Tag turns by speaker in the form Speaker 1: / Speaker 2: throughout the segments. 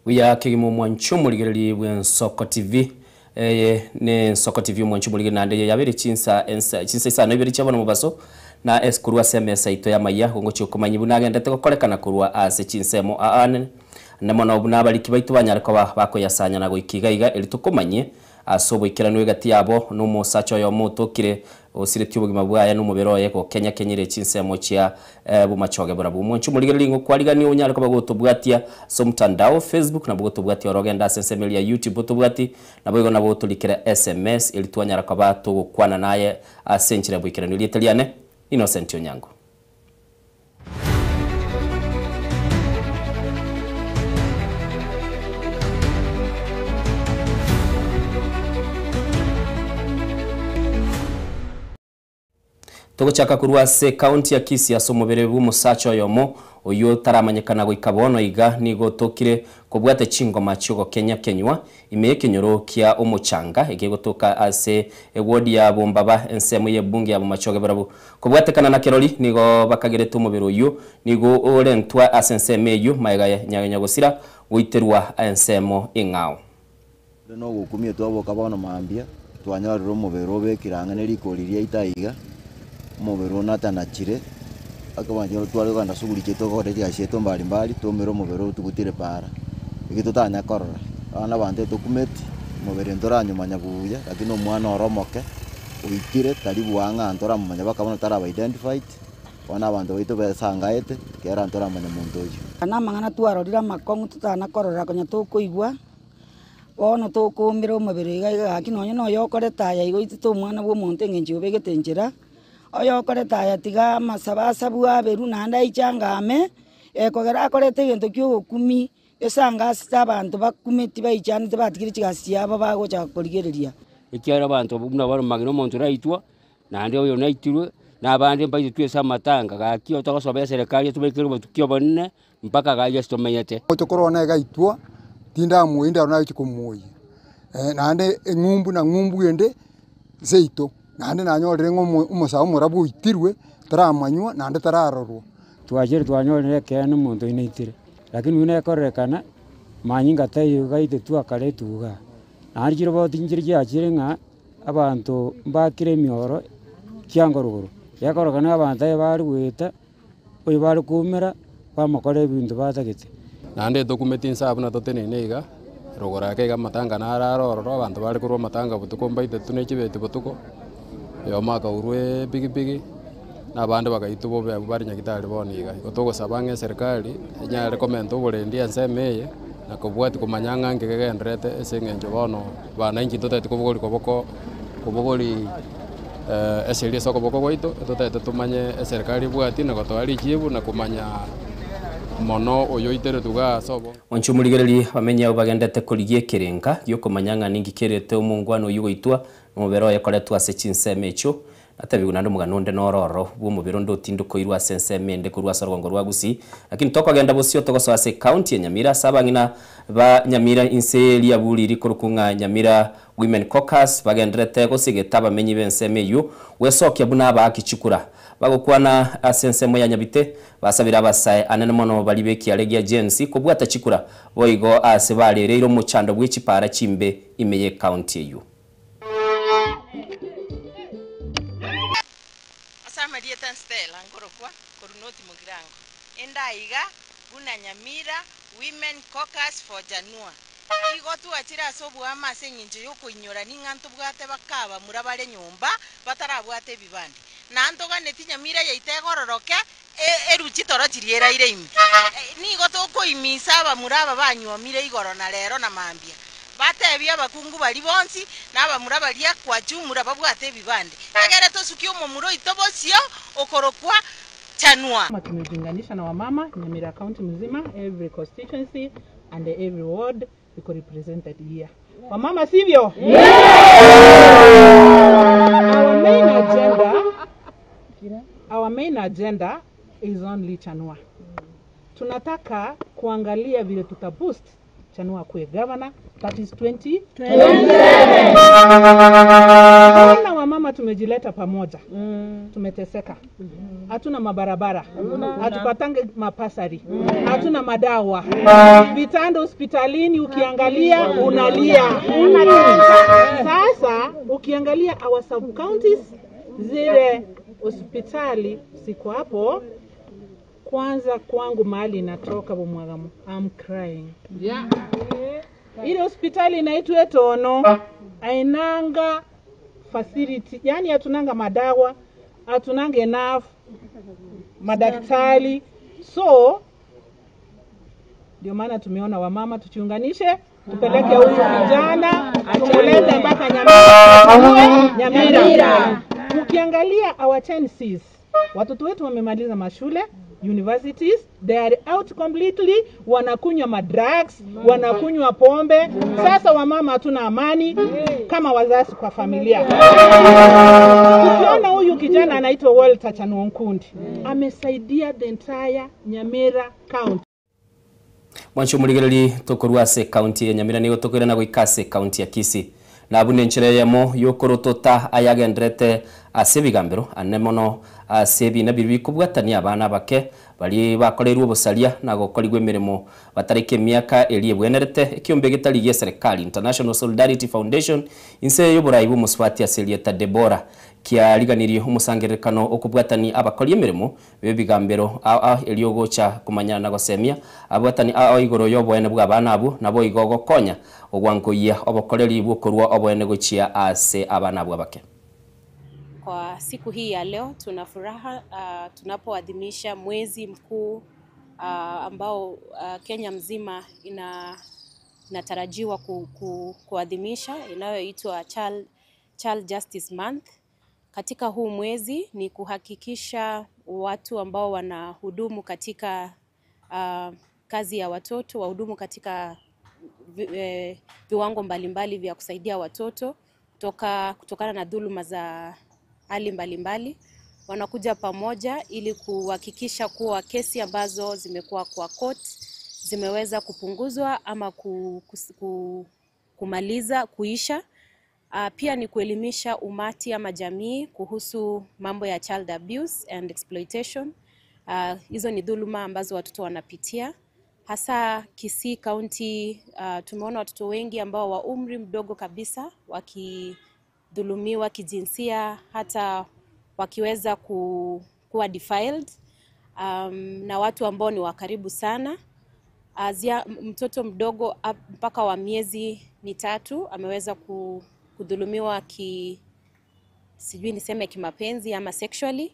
Speaker 1: Buya kegima omwancho omorigereria bw'Ensoko TV. Eye n'Ensoko TV omwancho omorigereria naende eye yabeire chinsa ensa chinsa isano ibere chia bono mobaso na ase korwa ase emesa yaito y'amaiya gogochia okomanyia buna agendete gokorekana korwa ase chinsemo aane ande mono buna abariki baito banyare koba bakoyasanya na goika iga iga eri tokomanyie Ase oboikeranu egati yabo nomosacha oyomo otokire, osiretie obogima bwaye nomobere oye gokenya-kenyire chinsemo chia bomachoge borabwo. Omonche omorigereria nigo kwarigania onyare koba gotobwatia ase omotandao, Facebook, nabo gotobwatia oro ogende ase ensemo eria ya YouTube otobwatie, naboigo nabo otorikere sms eri twanyara koba togokwana naye ase enchera ya boikeranu. Erieta riane Innocent Onyango. Togochaka korwa ase ekaunti ya Kisii ase omobere bw'omosacha oyomo oyio otaramanyekana goika bono iga nigo otokire kobwata chingoma chi'ogokenya-kenywa Ime y'ekenyoro kia omochanga ekegotoka ase ewodi ya Bombaba ensemo y'ebunge ya Bomachoge barabwo kobwatekana na kerori nigo bakagerete omobere oyio nigo orentwa ase ensemo eyio magega ya nyagosira goiterwa ensemo eng'ao.
Speaker 2: Ore nogokumia twaboka bono mambia, twanyorire omobere obekire ang'e ne rikori riaito aiga, omobere one atanachire, ekero tware kogenda suguri chiaito gokora chigasi chiaito mbari mbari, twaumera omobere otugutire paara, ekio totanya korora. Bono abanto etokumeti, omobere ntoranyomanya buya, lakini omwana ore omoke, oikire tari bwang'a ntoramomanya mpaka bono taraba identified, bono abanto baito besangaete, ekero ntoramanya monto oyio.
Speaker 3: Aya namang'ana twarorire amakong'u totana korora konya tokoigwa, bono tokoumera omobere iga iga gaki nonye na oyokorete aya igo oitete omwana bwa omonto eng'encho obegete enchera, Oyokorete aya tiga amasabo asabwe aberwe naende aichangame, ekogera akorete egento kia ogokumia, esangasete abanto bakumeti baichanete batigire chigasi chiabo bagocha korigereria.
Speaker 4: Ekiagera abanto abwo buna bare omong'ina omonto oraitwa, naende oyo naitirwe, na abande mbaitetwe ase amatanga, gaki otogosoba eserekari etobekere obotuki obonene, mpaka iga ase tomenyete.
Speaker 5: Oche korora nere gaitwa, tindamoyia ndaro nagochia komoyia, naende eng'umbu na ng'umbu ende seito. Naende nanyorire ng'a omosae omorabu oitirwe, taramanywa naende tararorwa.
Speaker 6: Twachire twanyorire ekeene omonto oino aitire, lakini buna ekororekana, manyinga taiyo gaitetwe akaretwa igaa. Naende chiroboti nchire chiachire ng'a abanto mbakire emioro kiangorogoro, gekororekana abanto aye bare goeta, oyo bare koumera, bamokora ebinto batagete.
Speaker 7: Naende etokumeti inse abwo buna toteneine iga, rogoro ake iga amatanga naro are ororo, abanto bare korwa amatanga botuko mbaitetwe ne chibeti botuko, oyomo akaurwa epikipiki, na abande bagaitwa bobe abwo bare nyagetari bono iga. Igo togosaba ng'a eserikari, enyare komenta oborendi ensemo eye, na kobwatia komanya ng'a nki kegendererete ase eng'encho bono bananchi ntotagete kobogori koboko kobogori. Eseri ase okoboko gwaito, totagete tomanye eserikari ebwati na gotoa richibu na komanya mono oyoiteretwe igaa ase obonge.
Speaker 1: Inche omorigereria bamenye abwo bagendete korigia ekerenga gi'okomanya ng'a ninki kerete omongwana oyio goitwa, na omobere oye koretwa ase chinsemo echio. Natebigwe naende omogano onde noro ororo bw'omobere onde otindokoirwe ase ensemo ende korwa ase orogongo rwa Gusii. Lakini tokogenda bosio togosoa ase ecounty ya Nyamira ase abang'ina ba Nyamira inse ye riaburi rikorokwa ng'a Nyamira Women Caucus bagendererete gosegeta abamenyi b'ensemo eyio gwesokia buna abaaki chikura. Bagokwana ase ensemo ya Nyabite, basabire abasae anene mono baria b'ekiare gia Gen Z kobwata chikura boigo aase barereire omochando bwe chipaara chimbe ime y'ecounty eyio.
Speaker 8: Ase amarieta Stella nkorokwa korwa North Mugirango, ende aiga buna Nyamira Women Caucus for Janua. Igo twachire ase oboamo ase engencho y'okoinyora ning'a ntobwate bakabamura bare nyomba batarabwate ebibande, na ntoganeti Nyamira yaito egororoke eruchi toro chiria eraire ime. Nigo tokoimisa abamura aba banyuomire igoro na rero na mambia, batebie abakungu baria bonsi na abamura baria kwachumura babwate ebibande, egere tosukie omomura oito bosio okorokwa Chanua.
Speaker 9: Tumejiunganisha na wamama Nyamira County mzima every constituency and every ward iko represented here. Wamama sivyo? Our main agenda, our main agenda is only Chanua. Tunataka kuangalia vile tuta boost Chanua kuwe governor that is 2027. Mbona wamama Wamama tumejileta pamoja, tumeteseka, hatuna mabarabara, hatupatange mapasari, hatuna madawa, vitanda hospitalini ukiangalia unalia. Sasa ukiangalia our sub counties, zile hospitali siko hapo. Kwanza kwangu mahali inatoka Bomwagamo, I'm crying. Ile hospitali inaitwa Etono ainanga facility, yani hatunanga madawa, hatunanga enough madaktari, so ndio maana tumeona wamama tuchiunganishe, tupeleke huyu kijana tumulete mpaka Nyamira. Nyamira. Ukiangalia our 10 Cs, watoto wetu wamemaliza mashule universities, they are out completely, wanakunywa madrugs, wanakunywa pombe. Sasa wamama hatuna amani kama wazazi kwa familia. Tukiona huyu kijana anaitwa Walter Chanuo Nkundi amesaidia the entire Nyamira County.
Speaker 1: Mwancho murigereri tokorwa ase county ya Nyamira nigo tokoirana goika ase county ya Kisii nabu nenchera yamo yokorotota ayagenderete ase ebigambero ane mono ase ebina biri bikobwatania abana bake bari bakorerwe obosaria na gokorigwa emirimo batareke emiaka eri ebwenerete ekiombe getari gia serikali International Solidarity Foundation inse y'oborai bw'omosubati ase erieta Deborah kiariganirie omosangererekano okobwatani abakori emirimo b'ebigambero aa eri ogocha komanya na gosemia abwatani aa igoro y'oboene bwa abana abwo nabo igo gokonya ogwankoyia obokoreri bwokorwa oboene gochia ase abana abwo abake.
Speaker 10: Kwa siku hii ya leo tuna furaha tunapoadhimisha mwezi mkuu ambao Kenya mzima inatarajiwa kuadhimisha inayoitwa Child Justice Month. Katika huu mwezi ni kuhakikisha watu ambao wanahudumu katika kazi ya watoto, wahudumu katika viwango mbalimbali vya kusaidia watoto kutokana na dhuluma za hali mbalimbali, wanakuja pamoja ili kuhakikisha kuwa kesi ambazo zimekuwa kwa court zimeweza kupunguzwa ama kumaliza kuisha. Pia ni kuelimisha umati ama jamii kuhusu mambo ya child abuse and exploitation. Hizo ni dhuluma ambazo watoto wanapitia. Hasa Kisii County, tumeona watoto wengi ambao wa umri mdogo kabisa wakidhulumiwa kijinsia, hata wakiweza kuwa defiled, na watu ambao ni wa karibu sana. Azia, mtoto mdogo mpaka wa miezi 3 ameweza kudhulumiwa sijui niseme kimapenzi ama sexually.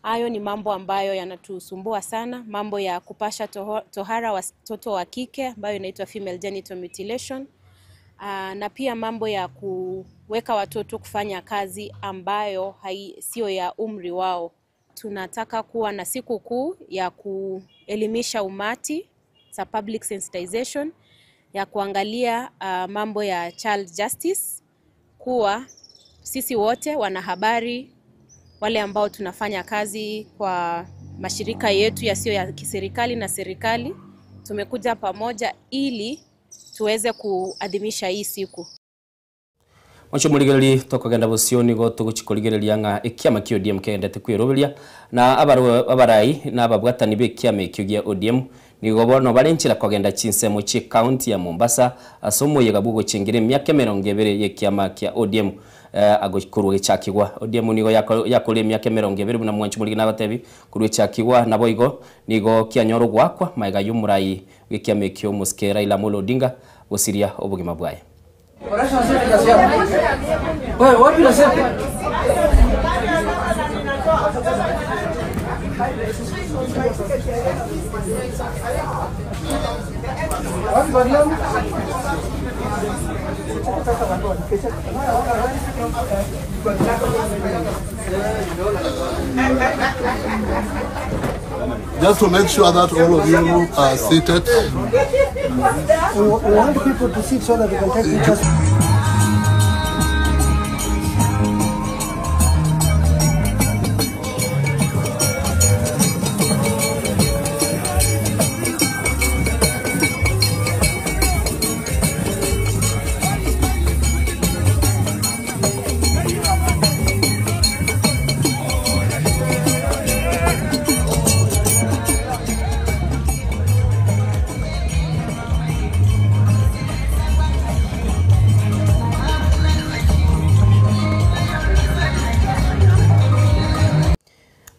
Speaker 10: Hayo ni mambo ambayo yanatusumbua sana, mambo ya kupasha tohara watoto wa kike ambayo inaitwa female genital mutilation, na pia mambo ya kuweka watoto kufanya kazi ambayo sio ya umri wao. Tunataka kuwa na siku kuu ya kuelimisha umati, sa public sensitization, ya kuangalia mambo ya child justice, kuwa sisi wote wanahabari, wale ambao tunafanya kazi kwa mashirika yetu yasiyo ya kiserikali na serikali, tumekuja pamoja ili tuweze kuadhimisha hii siku.
Speaker 1: Mwancho murigereri tokogenda bosio nigo togochikorigereria ng'a ekiama kia ODM kegendete kwiroberia na abarai na ababwatani b'ekiama ekio gia ODM nigo bono barenchera kogenda chinsemo chi county ya Mombasa ase omoyega bwogochengera emiaka 20 y'ekiama kia ODM agokorwa gechakigwa. ODM nigo yakora emiaka 20 buna mwancho murigi nabatebi korwa echakigwa nabo igo nigo kianyora ogwakwa maega y'omorai bw'ekiama ekio Omosike Raila Amolo Odinga gosiria obogima bwaye.
Speaker 11: Just to make sure that all of you are seated.
Speaker 12: We want people to sit so that we can take pictures.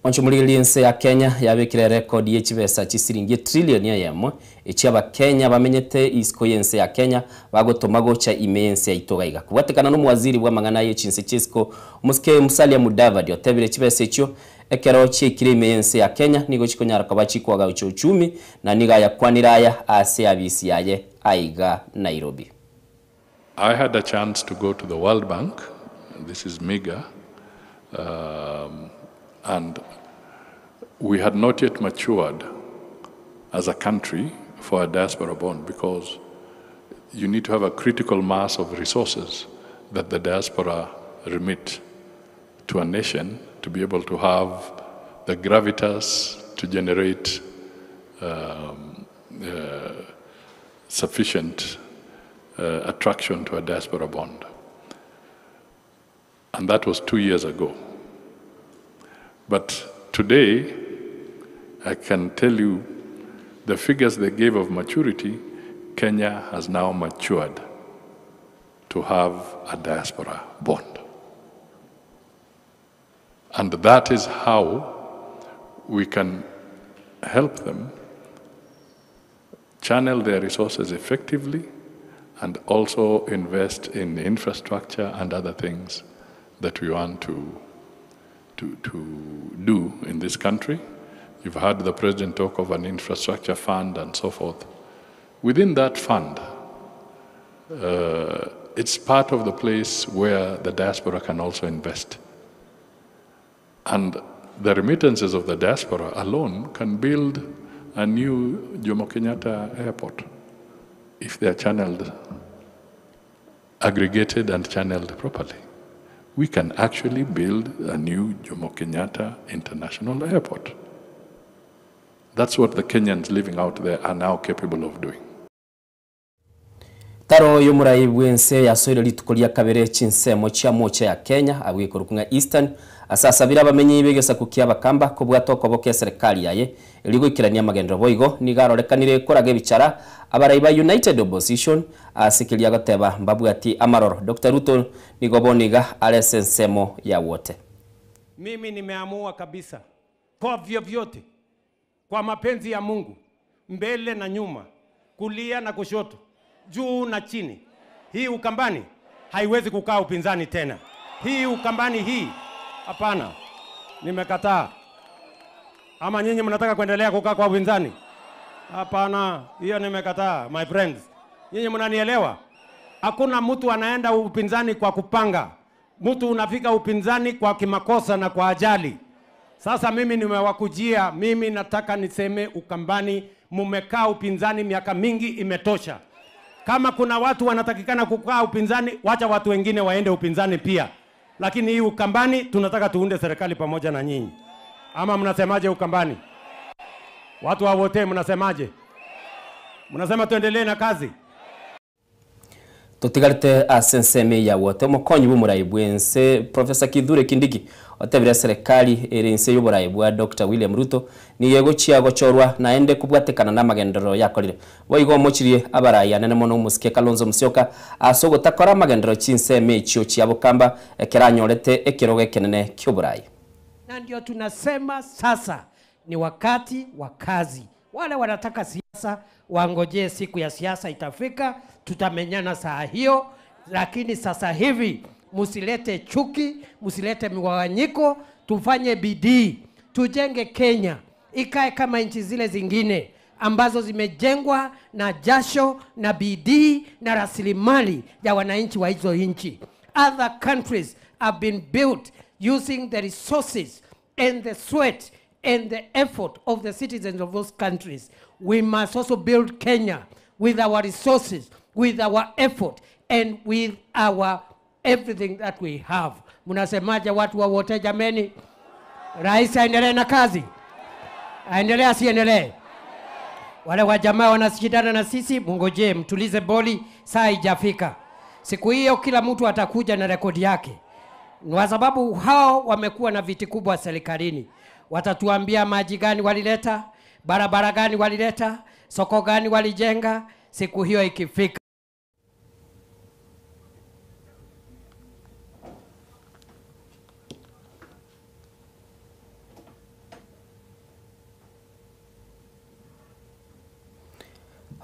Speaker 1: Mwanche omorigereria ense ya Kenya yabekire erekodi ye chibesa chisiringi etrilioni eyemo echio abakenya bamenyete isiko y'ense ya Kenya bagotoma gocha ime y'ense yaito iga iga. Kobwatekana nomowaziri bw'amang'ana ye chinse chi'isiko omosike Musalia Mudavadi otebire chibesa echio ekero chiaikire ime y'ense ya Kenya nigo chikonyara koba chikoagacha uchumi na nigo ayakwanire aya ase abisi yaye aiga Nairobi.
Speaker 13: I had a chance to go to the World Bank, this is MIGA, um, and we had not yet matured as a country for a diaspora bond because you need to have a critical mass of resources that the diaspora remit to a nation to be able to have the gravitas to generate um, uh, sufficient uh, attraction to a diaspora bond. And that was two years ago. But today, I can tell you the figures they gave of maturity, Kenya has now matured to have a diaspora bond. And that is how we can help them channel their resources effectively and also invest in infrastructure and other things that we want to, to, to do in this country. You've heard the president talk of an infrastructure fund and so forth. Within that fund, uh, it's part of the place where the diaspora can also invest. And the remittances of the diaspora alone can build a new Jomo Kenyatta airport if they are channeled, aggregated and channeled properly. We can actually build a new Jomo Kenyatta International Airport. That's what the Kenyans living out there are now capable of doing.
Speaker 1: Taro y'omorai bw'ense yasoire rituko ria kabere chinsemo chia mocha ya Kenya abwo ekorokwa ng'a Eastern ase asabire abamenyi b'egesaku kia Abakamba kobwata okoboka eserekari yaye erio goikerania amagenderero boigo nigo arorekanire koraga ebichara abarai ba United Opposition ase keria agoteba mbabwati amaroro. Doctor Ruto nigo bono iga are ase ensemo ya wote.
Speaker 14: Mimi nimeamua kabisa kwa vyovyote, kwa mapenzi ya Mungu, mbele na nyuma, kulia na kushoto, juu na chini, hii Ukambani haiwezi kukaa upinzani tena. Hii Ukambani hii, hapana, nimekataa. Ama nyinyi mnataka kuendelea kukaa kwa upinzani? Hapana, hiyo nimekataa, my friends. Nyinyi mnanielewa? Hakuna mtu anaenda upinzani kwa kupanga. Mtu unafika upinzani kwa kimakosa na kwa ajali. Sasa mimi nimewakujia, mimi nataka niseme Ukambani, mumekaa upinzani miaka mingi, imetosha. Kama kuna watu wanatakikana kukaa upinzani, wacha watu wengine waende upinzani pia, lakini hii Ukambani tunataka tuunde serikali pamoja na nyinyi. Ama mnasemaje Ukambani? Watu wa wote mnasemaje? Mnasema tuendelee na kazi?
Speaker 1: Totigarete ase ensemo eye ya wote omokonyi bw'omorai bw'ense Professor Kithure Kindiki otebire eserekari ere inse y'oborai bwa Doctor William Ruto nigo egochia gochorwa naende kobwatekana namagenderero yakorire. Boigo omochirie abarai anene mono omosike Kalonzo Musyoka ase ogotakora amagenderero chinsemo echio chia Bokamba ekero anyorete ekerogo ekenene ki'oborai.
Speaker 15: Na ndio tunasema sasa ni wakati wa kazi. Wale wanataka siasa wangojee siku ya siasa itafika, tutamenyana saa hiyo. Lakini sasa hivi msilete chuki, msilete migawanyiko, tufanye bidii, tujenge Kenya ikae kama nchi zile zingine ambazo zimejengwa na jasho na bidii na rasilimali ya wananchi wa hizo nchi. Other countries have been built using the resources and the sweat and the effort of the citizens of those countries. We must also build Kenya with our resources, with our effort, and with our everything that we have. Mnasemaje watu wa wote jameni? Rais aendelee na kazi? Aendelee asiendelee? Wale wa jamaa wanashindana na sisi, mungojee, mtulize boli, saa haijafika. Siku hiyo kila mtu atakuja na rekodi yake. Kwa sababu hao wamekuwa na viti kubwa serikalini. Watatuambia maji gani walileta, barabara gani walileta, soko gani walijenga, siku hiyo ikifika.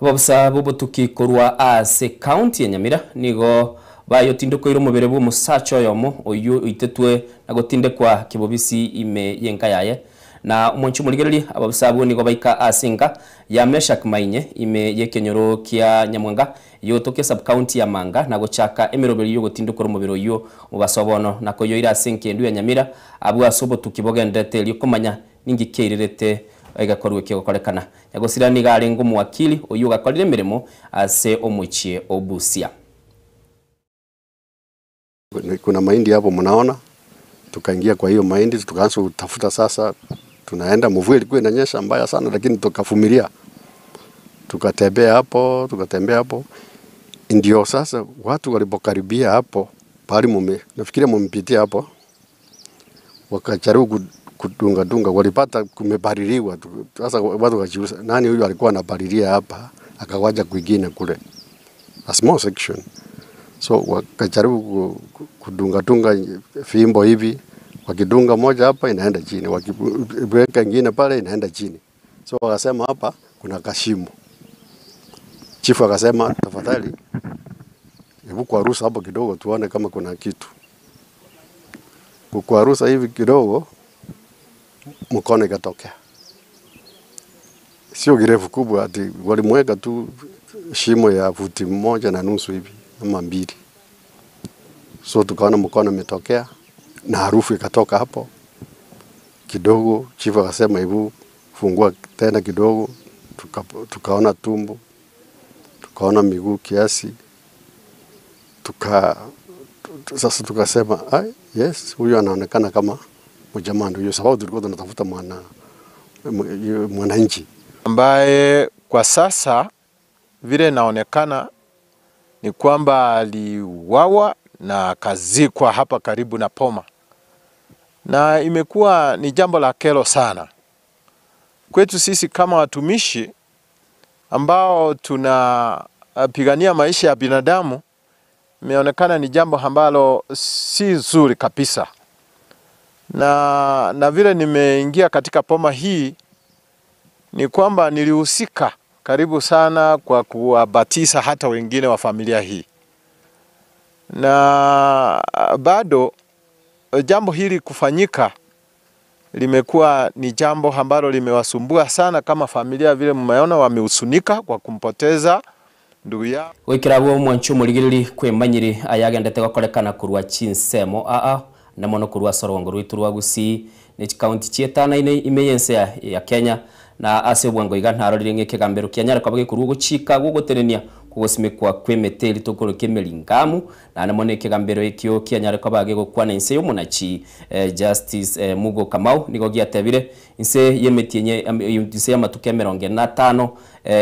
Speaker 1: Ababusa b'obotuki korwa ase county ya Nyamira nigo bayotindokoire omobere bw'omosacha oyomo oyio oitetwe na gotindekwa kebobisi ime y'enka yaye. Na omonche omorigereria, ababusa abwo nigo baika ase enka ya Meshack Mainye ime y'ekenyoro kia Nyamwanga yotokia sub-county ya Manga na gochaka emeroberio y'ogotindokora omobere oyio omobaso bono na koyoira ase enkendu ya Nyamira abwo ase obotuki bogendererete erio komanya ninki kiairerete egekorwa ekio gokorekana. Nyagosira nigo arenge omowakili oyio ogakorire emeremo ase omochie o Busia.
Speaker 16: Kuna mahindi hapo mnaona, tukaingia kwa hiyo mahindi tukaanza kutafuta sasa, tunaenda mvua ilikuwa inanyesha mbaya sana, lakini tukavumilia, tukatembea hapo, tukatembea hapo, ndio sasa watu walipokaribia hapo pahali mume, nafikiria mumpitia hapo, wakajaribu kudunga dunga, walipata kumepaliliwa. Sasa watu wakajiuliza nani huyu alikuwa anapalilia hapa, akawaja kwingine kule, a small section so wakajaribu kudunga dunga fimbo hivi, wakidunga moja hapa inaenda chini, wakiweka ingine pale inaenda chini. So wakasema hapa kuna kashimo. Chifu akasema tafadhali, hebu kwarusa hapo kidogo tuone kama kuna kitu. Kukwarusa hivi kidogo, mkono ikatokea, sio kirefu kubwa, ati walimweka tu shimo ya futi 1.5 hivi ama 2. So tukaona mkono umetokea na harufu ikatoka hapo kidogo. Chifu akasema hebu fungua tena kidogo, tukaona tumbo, tukaona miguu kiasi, sasa tukasema ai, yes, huyu anaonekana kama mjamaa ndio, sababu tulikuwa tunatafuta mwananchi
Speaker 17: ambaye kwa sasa vile inaonekana ni kwamba aliuawa na akazikwa hapa karibu na Poma, na imekuwa ni jambo la kero sana kwetu sisi kama watumishi ambao tunapigania maisha ya binadamu. Imeonekana ni jambo ambalo si nzuri kabisa, na vile nimeingia katika Poma hii ni kwamba nilihusika karibu sana kwa kuwabatisa hata wengine wa familia hii, na bado jambo hili kufanyika limekuwa ni jambo ambalo limewasumbua sana kama familia, vile mmeona wamehusunika kwa kumpoteza ndugu yao.
Speaker 1: Gwikira bwo mwanchu murigiriri kwemanyiri ayagendete gokorekana kurwa chinsemo aa na mono kurwa sorongo rwitu rwa Gusii ni county chietana ine imeyense ya Kenya na ase bwango iga ntarorire ng'ekegambero kia nyara kwabage kurwa gochika gogoterenia kugosimikwa kwemete litokoro kemelingamu na namone ekegambero ekio kia nyara kwabage gokwana inse yomunachi Justice Mugo Kamau nigo giatebire inse yemetienye inse yamatuke 45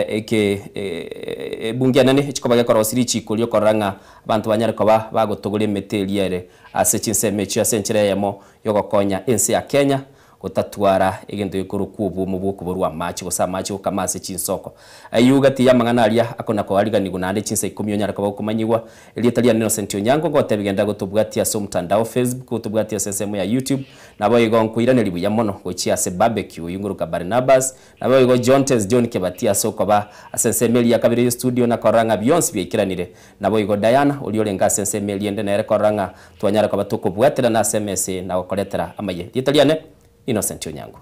Speaker 1: eke bunge nene chikobage korosiri chikorio koranga abantu banyare koba bagotogoria emete eriere ase chinseme chio ase enchera yemo yogokonya ense ya Kenya gotatwara egento gikuru obumo bwokoborwa amache gose amache gokama ase chinsoko ayugati yamang'ana aria akona koariganigwa naende chinsa 10 onyare koba gokomanyigwa erieta ria Innocent Onyango gotebigenda gotobwatia ase omotandao Facebook gotobwatia ase ensemo ya YouTube nabo igo nkoiraneri buya mono gochia ase barbecue yunguruka Barnabas nabo igo John Tez John Kebatia ase okoba ase ensemo eria kabere ya studio na korora ng'a bionsi biaikiranire nabo igo Diana oria orenge ase ensemo eria ende nere korora ng'a twanyare koba tokobwatera na ase emese na gokoretera amaye rieta riane Innocent Onyango.